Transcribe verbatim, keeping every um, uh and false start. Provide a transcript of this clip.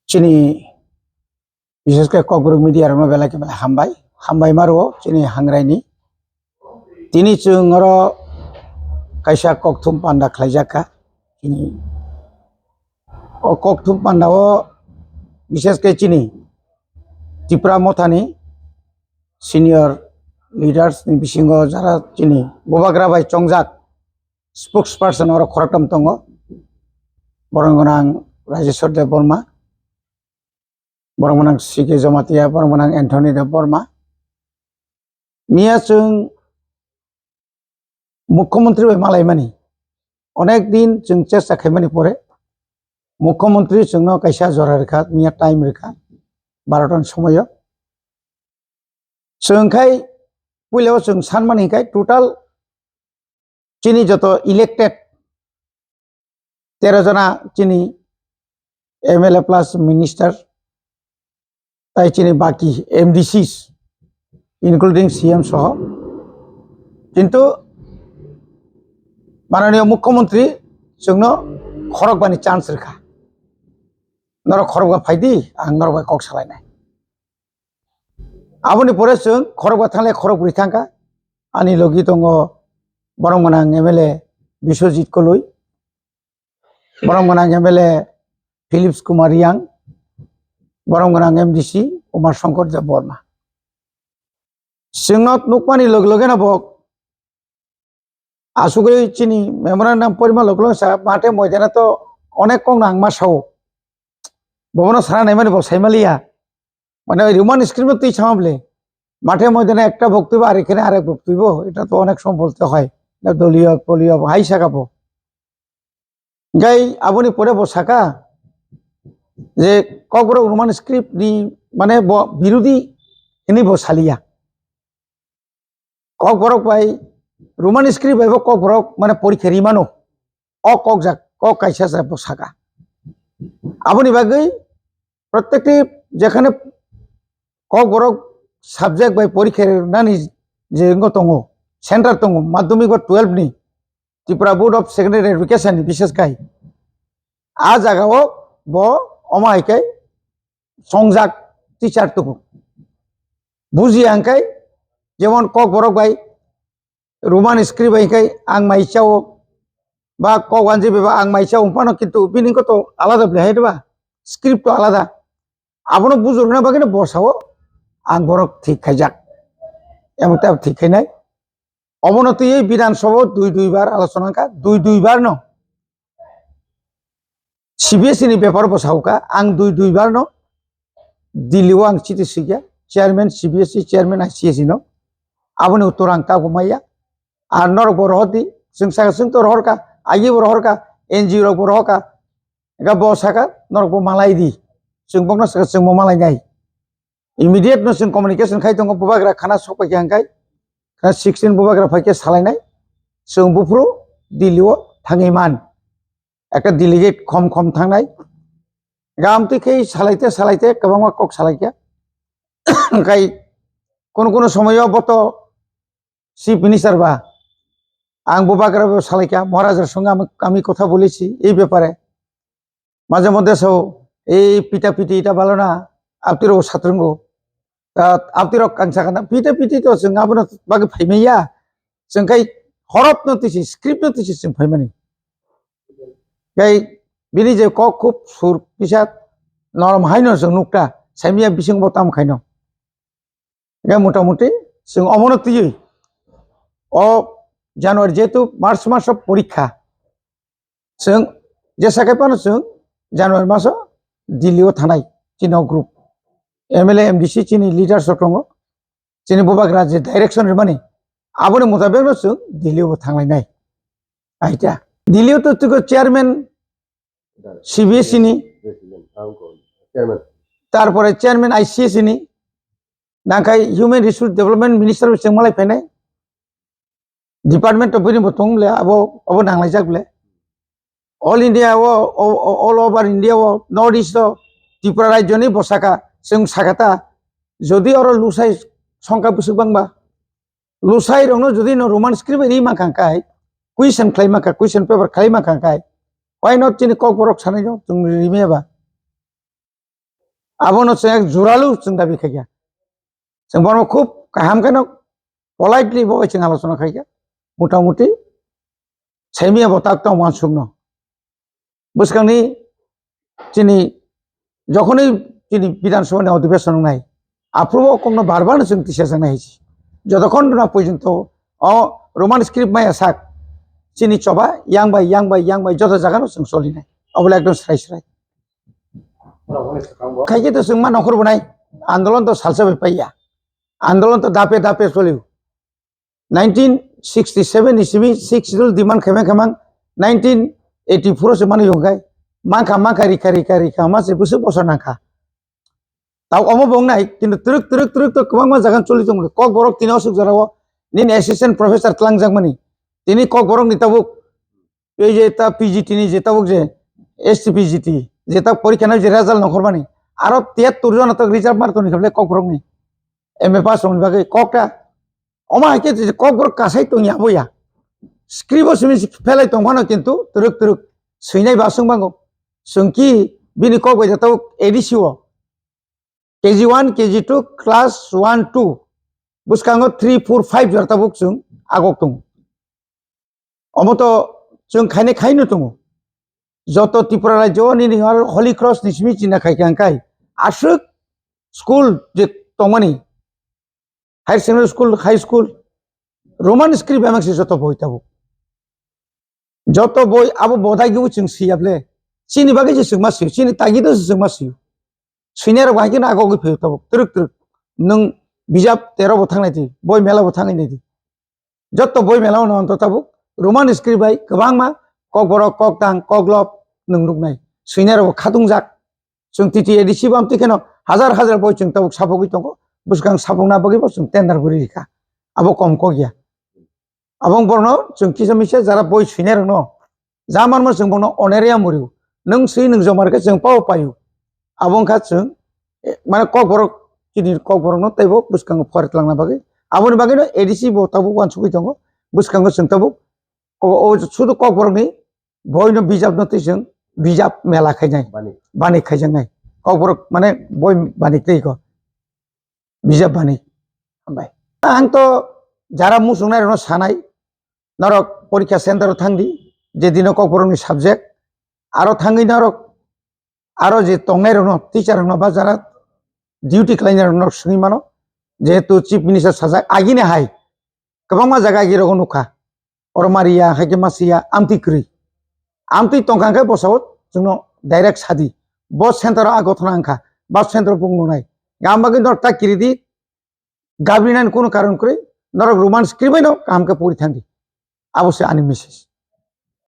Chini, bises khe Kokborok media rokno belai khe belai hambai, hambai maro chini hangrai ni. Tini chwng oro kaisa kokthum panda khlaijak kha. Chini o kokthum panda o bises khe chini Tipra Motha ni senior leaders ni bisingo jara chini bubagra bai chongjak spokesperson oro khoroktham tongo, borok gwnang Rajeshwar Debbarma, borok gwnang C K Jamatia, borok gwnang Anthony Debbarma. Miya chwng mukhyamantri bai malaimani onek din chwng chesta khaimani pore mukhyamantri chwngno kaisa jora rwkha, miya time rwkha, barota ni somoyo. Chwng khai puila o chwng sanmani khai total chini joto elected tero jona chini M L A plus minister, tai chini baki M D Cs, including C M soho. Kintu mananiya mukhyamantri chwngno khorokbani chance rwkha. Norok khorokba phaidi, ang norok bai kok salainai. Aboni pore chwng khorokba thangle khorokbri thangkha. Ani logi tongo borok gwnang M L A Biswajit Koloi, borok gwnang M L A Philips Kumar Riang, borok gwnang M D C Umar Shankar Debbarma. Chwngno nukmani loge loge no bo asugwi chini memorandum porima loge loge sa mathe moidana to onek kok nang ma sao. Bobono sara naimani bo saimaliya. Mane oi Roman script no twi sama bole. Mathe moidana ekta boktobyo ar ekhane arek boktobyo. Eta to onek somoy bolte hoy. Eta doliyo poliyo hai saka bo. Gai aboni pore bo saka je Kokborok Roman script ni mane bo birodi hini bo saliya. Kokborok bai Roman script bai bo Kokborok mane porikha rimano. O kok jak, kok kaisa se bo saka. Aboni bagwi protekti jekhane Kokborok subject bai porikha rinani je wngwi tongo, center tongo, madhyamik ba twelve ni, Tripura Board of Secondary Education ni bises khai. A jaga o bo omo hai khe songjak teacher tubu. Buji ang khai jemon Kokborok bai Roman script bai khai ang mai chao ba kok wanji bai ba ang mai chao phano kintu bini ko to alada bli hai ba script to alada. Abono bujurna bagwi no bosao ang borok thik khaijak. Emon ta thik khainai. Obono twiwi Bidhan Sabha dui dui bar alochona wngkha, dui dui bar no. C B S E ni bepar bo saukha, ang dui dui bar no Delhi o ang chiti swikha, chairman C B S E, chairman I C S E no. Aboni uttor ang tabuk maya. Ar norok bo rohor di, chwng saka chwng to rohor kha, agi bo rohor kha, N G O rok bo rohor kha. Ega bo saka norok bo malai di. Chwng bokno saka chwng bo malai nai. Immediate no chwng communication khai tongo, bubagra khana sok pai khe hangkai. Khana sixteen bubagra phai khe salainai. Chwng buphuru Delhi o thangwi man. Ekta delegate khom khom thangnai. Ga amtwi khe salaite salaite kwbangma kok salaikha. Hangkai kono kono somoyo boto Chief Minister ba ang bubagra bo salaikha, Maharaj er songe ami, ami kotha bolechi ei bepare. Maje modhe so ei pita piti eta balo na, aptirok satrungo. Ta aptirok ang sakha na, pita piti to chwng abono bagwi phaimaya. Chwng khai horop no tisi, script no tisi chwng phaimani. Khai bini je kok khub sur kisa norom haino chwng nukta, saimaya bising bo tam khaino. Hingke motamuti chwng omono twiwi o January, jehetu March maso porikha, chwng jesa khe phano chwng January maso Delhi o thanai chini o group, M L A, M D C chini leaders rok tongo, chini bubagra je direction rwmani aboni mutabek no chwng Delhi o thanglainai. Aita Delhi o to twigo chairman C B S E ni, tarpore chairman I C S E ni, nangkhai Human Resource Development Minister bo chwng malai phainai. Department of bini bo tong le abo, abo nanglaijak le. All India o, o, o, all over India o, North East o, Tripura rajyo ni bo saka, chwng saka ta, jodi oro lusai songkha bwswk bangba, lusai rokno jodi no Roman script ri mankha kai, question khlai mankha, question paper khlai mankha kai, why not chini Kokborok sanai no chwng rimaya ba? Abono chwng ek juralu chwng dabi khaikha. Chwng bono khub kaham kheno politely bo bai chwng alochona khaikha. Motamuti saimia bo tak tong uansukno. Bwskangni chini jokhonwi chini Bidhan Sabha ni odhibeson wngnai, aphuru o kokno bar bar no chwng tisa jaknai hai se. Jotokhon na porjonto o Roman script maya sak, chini choba yang bai, yang bai, yang bai joto jaga no chwng solinai. Obole ekdom srai srai. Khaikhe to chwng ma nokhor bwnai, andolon to salsa bai paiya. Andolon to dape dape choliu. Nineteen sixty-seven ni simi Sixth Schedule demand khaimang khaimang nineteen eighty-four o se mani yongkhai. Mangkha mangkha rikha rikha rikha ma se bwswk bosor nangkha. Tau omo bo wngnai, kintu twrwk twrwk twrwk to kwbangma jaga choli tongo. Kokborok tini aswk jorao nini assistant professor twlangjakmani. Tini Kokborok ni tabuk ei je ta P G T ni je tabuk je S T P G T je ta porikha nai je result nongkhormani. Aro tiyattur jona tok reserve mar toni khablai Kokborok ni M A pass rokni bagwi kokta. Omo hai khe je Kokborok kasai tongya aboya. Script o simi phelai tongphano kintu twrwk twrwk swinai ba swngbango. Chwngki bini kok bai tabuk A D C o. K G one, K G two, class one, two, bwskango three, four, five jora tabuk chwng agok tongo. Omo to chwng khainai khaino tongo. Joto Tripura rajyo nini Holy Cross ni simi china khai kha, hwnkhe aswk school je tongmani, higher secondary school, high school, Roman script bai mangsi joto boi tabuk. Joto boi abo bodai gwi chwng siyable. Chini bagwi se chwng ma siyo, chini tagi do se chwng ma siyo. Senior rok hai khe na agogwi phaio tabuk twrwk twrwk. Nwng bijap tero bo thangnai di, boi mela bo thangwi nai di. Joto boi mela no onto tabuk Roman script bai kwbangma Kokborok, Koktang, Koklop nwng nuknai. Senior rok bo khatungjak. Chwng T T A D C bo amtwi kheno hajar hajar boi chwng tabuk sapogwi tongo. Bwskang sapokna bagwi bo chwng tender guri rikha. Abo kom kok ya. Abong borno chwng kisa misa jara boi swinai rokno ja manma chwng bono oneria murio. Nwng swi nwng jomar khe chwng pao paio. Abo wngkha chwng, eh, mane Kokborok chini Kokborokno teibo bwskango phore twlangna bagwi. Aboni bagwino A D C bo tabuk uansugwi tongo. Bwskango chwng tabuk o, o sudu Kokborokni boino bijapno twi chwng bijap mela khainai. Bani. Bani khaijaknai. Kokborok mane boi bani twi ko. Bijap bani. Hambai. Ang to jara muchungnai rokno sanai, norok porikha center o thangdi, je dino Kokborokni subject, aro thangwi norok, aro je tongnai rokno, teacher rokno ba jara duty khlainai rokno norok swngwi mano, jehetu Chief Minister sajak agini hai kwbangma jaga agi rogo nukha, oro mariya, hai khe masiya, amtwi kwrwi. Amtwi tongkha hwnkhe bosao chwngno direct sadi. Bo center o a gothona wngkha, ba center o bung nunai. Gam bagwi norok ta kiridi, gabrinani kunu karon kwrwi, norok Roman script bai no kaham khe pori thangdi. Abo se ani message.